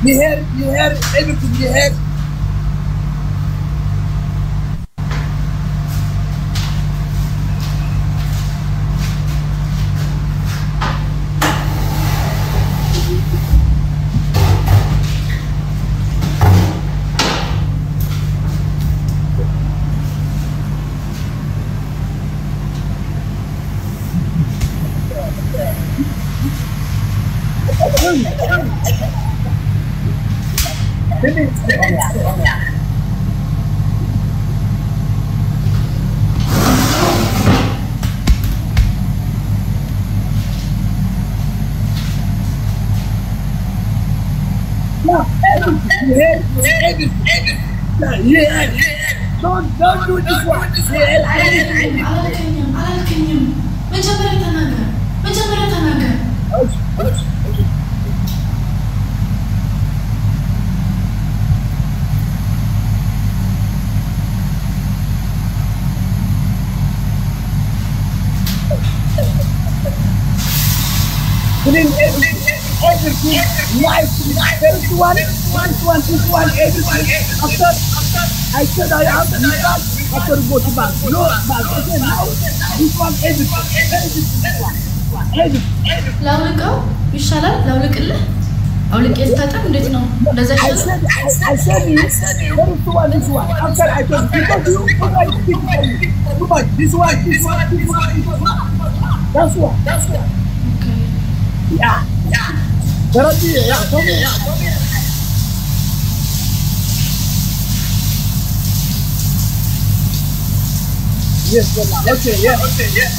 You hear, you hear everything, you hear. Don't, don't do this one. አላልከኝም፣ አላልከኝም። መጀመሪያ ተናገር፣ መጀመሪያ ተናገር። Clean everything, everything, life, this one, this one, this one, everything. After, I said I have this one, after go to back. No, back. I said now, this one, everything, everything, this one, everything. ላውልቀው ይሻላል። ላውልቅልህ። አውልቄ ልታጠብ። እንዴት ነው? እንደዛ I ይሻላል። Said, I, I said you, there is one, this one. After I told you, because you put my feet for me. Too much. This one, this one, this one, this one. That's one. That's one. ኦኬ። Yeah, yeah. There are the, yeah, for me. Yes, well, okay, yeah. Okay, yeah.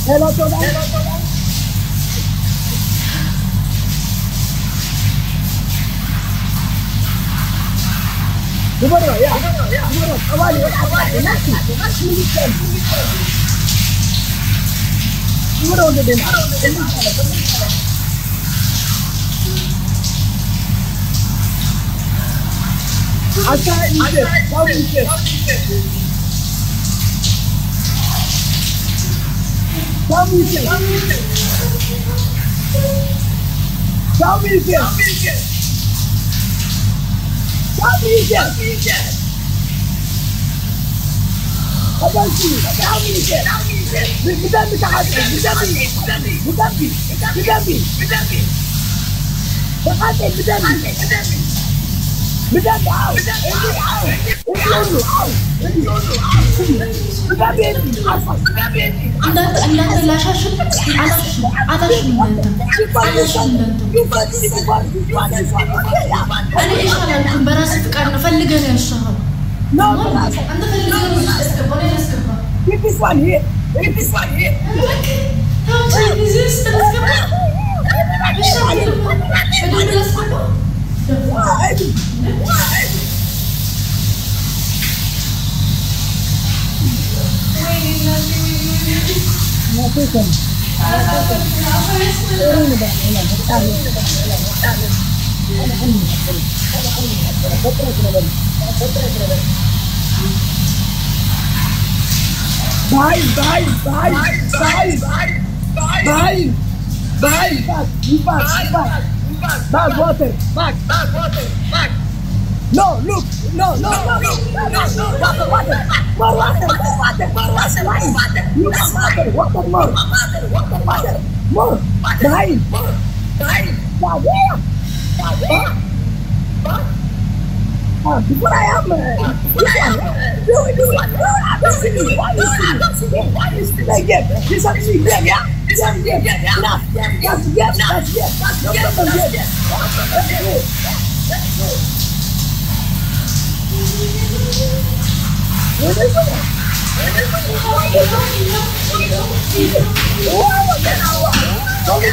Hello, Todan. Gubernur, ya. Gubernur, kembali, ya, kembali, nanti, nanti, nanti. Gubernur, udah deh. Asa ite, samu ite. Samu ite. Samu ite. Samu ite. Adansi, samu ite. Bi-, bidabi taxate, bidabi, bidabi, bidabi, bidabi. Taxate, bidabi. Bidabi, aw. Endi, aw. Endi, aw. Endi. Bidabi, endi. Alfa, bidabi, endi. እንዳት-፣ እንዳትላሻሽም፣ አላሽም፣ አታሽም እንዳንተ። አላሽም እንዳንተ። እኔ እሺ አላልኩም፣ በራስህ ፍቃድ ነው፣ ፈልገህ ነው ያልሻኸው። No, no, no. አንተ ፈልገህ ነው ያስገባው፣ እኔ አላስገባም። Keep this one here. Keep this one here. እባክህ፣ ተው እንጂ፣ እዚህ ውስጥ ላስገባ? እሺ አልልም። በደንብ ላስገባ? ወይኔ እናቴ፣ ወይኔ፣ ወይኔ። Bye, bye, bye, bye, bye, bye, bye, bye, bye, bye, bag, bag, bag, water, bag, bag, water, bag. No, look, no, no, no, no, no, no, water, water, more water, more water, more water, water, water, more, water, water, more, water, more, water, more, water. Ah, before I am, uh, this one, yeah? Do, do, do, ah, don't see me. Why you see me? Why you see me? Like, yeah, this one is here, yeah? This one is here, yeah? Enough. That's yes, that's yes. No problem, yes. That's good. That's good. Where they go? Where they go? Where they go?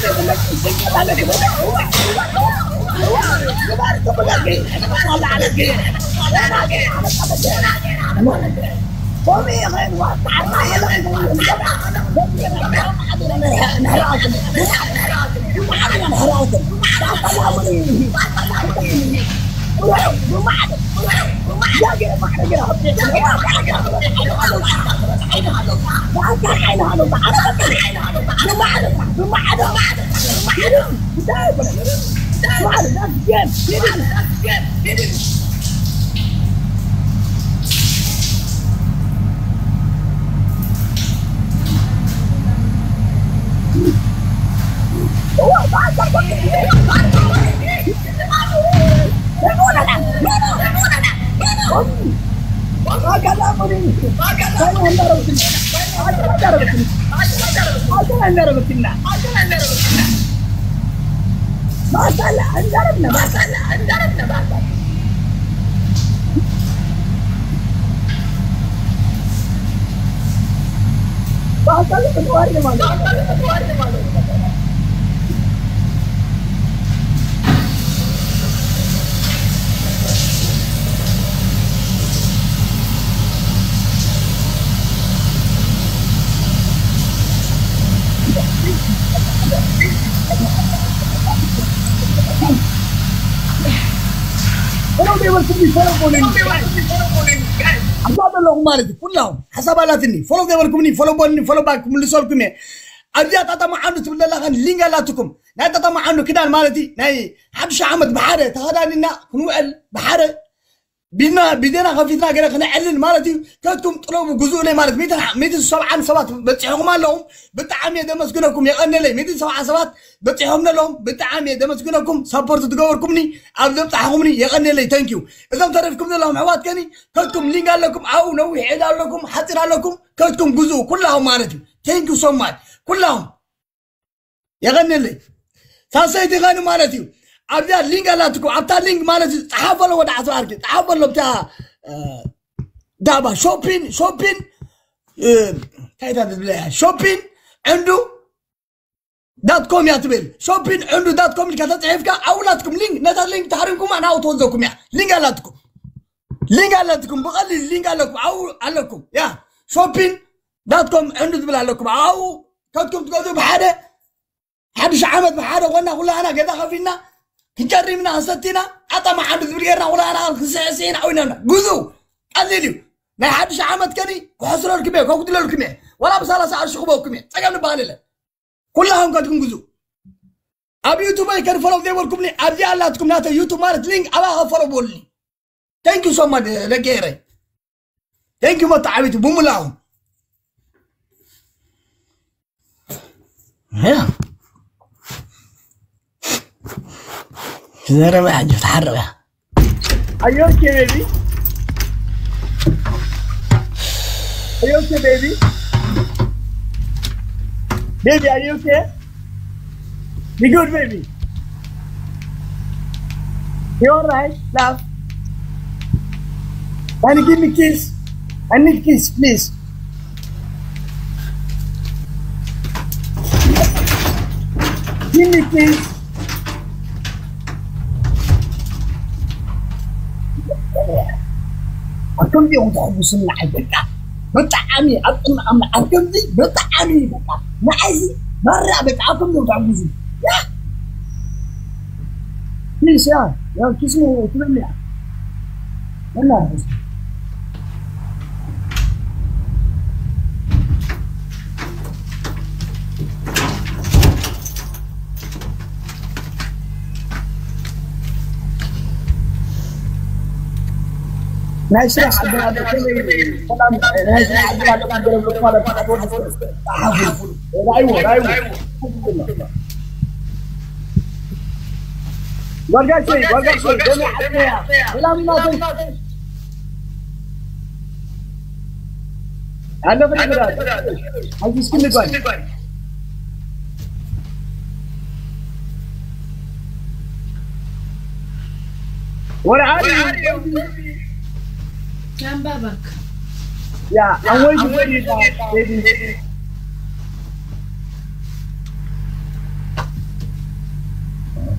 ኣዛ ዘለኹም ማለት እዩ። ኩላኹም ሓሳብ ኣላትኒ፣ ፎሎ ገበርኩምኒ፣ ፎሎ በልኒ፣ ፎሎ ባክ ክምልሰልኩም እየ። ኣብዚኣ ጣጣ መዓንዱ ትብል ዘለኸን ሊንክ ኣላትኩም። ናይ ጣጣ መዓንዱ ክዳን ማለት እዩ። ናይ ሓድሽ ዓመት ብሓደ ተኸዳኒና ክንውዕል፣ ብሓደ ቢድና፣ ቢድና ከፊትና ገለ ክነዕልን ማለት እዩ። ከትኩም ጥለቡ ግዙእለይ ማለት ሚእትን፣ ሚእትን ሰብዓን ሰባት በፂሕኹም ኣለኹም። ብጣዕሚ እየ ደመስግነኩም፣ የቐንየለይ። ሚእትን ሰብዓን ሰባት በፂሖም ዘለኹም፣ ብጣዕሚ እየ ደመስግነኩም። ሳፖርት ትገበርኩምኒ፣ ኣብ ዘብፃሕኹምኒ የቐንየለይ። ተንኪዩ። እዞም ተረፍኩም ዘለኹም ኣሕዋት ከኒ ከትኩም ሊንክ ኣለኩም፣ ኣብኡ ነዊሕ ዕዳ ኣለኩም፣ ሓፂር ኣለኩም፣ ከትኩም ግዙ ኩላኹም ማለት እዩ። Thank you so much ኩላኹም። የቐንየለይ። ሳሰይቲ ኸኒ ማለት እዩ። ኣብዚኣ ሊንክ ኣላትኩም፣ ኣብታ ሊንክ ማለት እዩ። ፀሓፈሎ ወደ ዓስራ ዓርኪ፣ ፀሓፈሎ ብታ፣ እ፣ ዳባ ሾፒን፣ ሾፒን፣ እ፣ እንታይ እታ ትብለያ? ሾፒን ዕንዱ ዳት ኮም እያ ትብል። ሾፒን ዕንዱ ዳት ኮም ኢልካ ተፅሒፍካ ኣብኡ ኣላትኩም ሊንክ፣ ነታ ሊንክ ተሃሪምኩማ ናብኡ ትወስደኩም እያ። ሊንክ ኣላትኩም። ሊንክ ኣላትኩም፣ ብቐሊል ሊንክ ኣለኩም፣ ኣብኡ ኣለኩም። ያ፣ ሾፒን ዳት ኮም ዕንዱ ዝብል ኣለኩም። ኣብኡ ከትኩም ትገዙ ብሓደ፣ ሓድሽ ዓመት ብሓደ ኮና ኩላና ገዛ ከፊልና ክንጨርምና ክንሰቲና ኣጣማ ዓንዱ ዝብል ጌርና ኩላና ክንስዕስዕን ዓዊናና። ግዙ፣ ቀሊል እዩ። ናይ ሓድሽ ዓመት ከኒ ክሕስረልኩም እየ፣ ከጉድለልኩም እየ። ዋላ ብሰላሳ ቅርሺ ክበኩም እየ። ጸገም ዝበሃል የለን። ኩላኹም ከትኩም ግዙ። ኣብ ዩቱበይ ከድፈለው ዘይበልኩምኒ፣ ኣብዚ ኣላትኩም ናተይ ዩቱብ ማለት ሊንክ፣ ኣባ ከፈለው በሉኒ። Thank you so much ደቂ ኤረይ። Thank you መተዓቢቲ ብሙላኹም። ያ። ዘረባ ሕጂ ተሓረበ። Are you okay, baby? Are you okay, baby? Baby, are you okay? You good, baby? You all right, love? Can you give me kiss? I need kiss, please. Give me kiss. ኣብ ከምዚኦም ተሐጉስና፣ በቃ ብጣዕሚ ኣብ ቅድሚ ኣምላኽ ኣብ ከምዚ ብጣዕሚ በቃ ንዓይሲ መራ በቃ ኣብ ከምዚኦም ተሐጉሱ። ያ ኪስ ያ ያ ኪስ ነው ትበልያ እና ናይ ስራሕ ኣገባብ ከመይ እዩ? ሰላም፣ ናይ ስራሕ ኣገባብ ከመይ እዩ? ጸሓፉ። ራእይዎ፣ ራእይዎ። ጓልጋሸይ፣ ጓልጋሸይ፣ ደመ ዓድያ። ሰላም እናተይ። ኣለኹ ይብላል። ሓጊዝኩም ንጓል። Where are you? Come back. Yeah, I'm waiting for you, baby.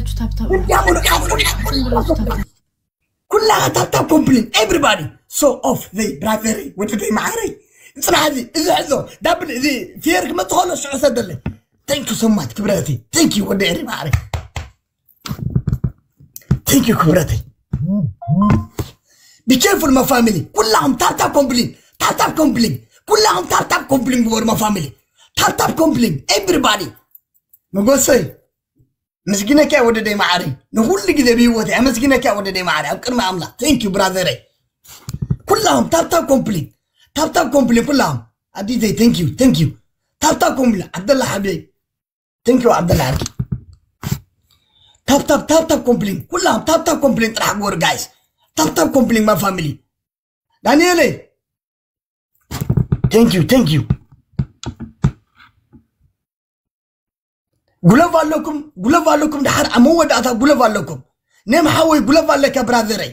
ብላችሁ ታብታብ ኩላኻ ታብታብ ኮምፕሊን ኤቭሪባዲ ሶ ኦፍ ዘይ ብራዘረይ ወደደይ መዓረይ ጽናሓዚ እዚ ሕዞ ዳብል እዚ ፌር ክመጽእ ከሎ ሽዑ ሰደለይ thank you so much ክብረተይ thank you ወደ ኤሪ መዓረይ thank you ክብረተይ Be careful my family. ኩላኹም ታፕታፕ ኮምፕሊን ታፕታፕ ኮምፕሊን ኩላኹም ታፕታፕ ኮምፕሊን ግበሩ my family. ታፕታፕ ኮምፕሊን everybody. መጎሰይ ምስጊነካ ወደደይ ማዓረይ ንኹሉ ግዜ ብህይወት ኣመስጊነካ ወደደይ ማዓረይ ኣብ ቅድሚ ኣምላኽ thank you brother ይ ኩላኹም ታፕታፕ ኮምፕሊን ታፕታፕ ኮምፕሊን ኩላኹም ኣዲተይ thank you thank you ታፕታፕ ኮምፕሊን ዓብደላ ሓቢበይ thank you ዓብደላ ሓቂ ታፕታፕ ታፕታፕ ኮምፕሊን ኩላኹም ታፕታፕ ኮምፕሊን ጥራሕ ግበሩ guys ታፕታፕ ኮምፕሊን my family ዳንኤለይ thank you thank you ጉለፍ ኣለኩም ጉለፍ ኣለኩም ድሓር ኣብ መወዳእታ ጉለፍ ኣለኩም ኔም ሓወይ ጉለፍ ኣለካ brother ይ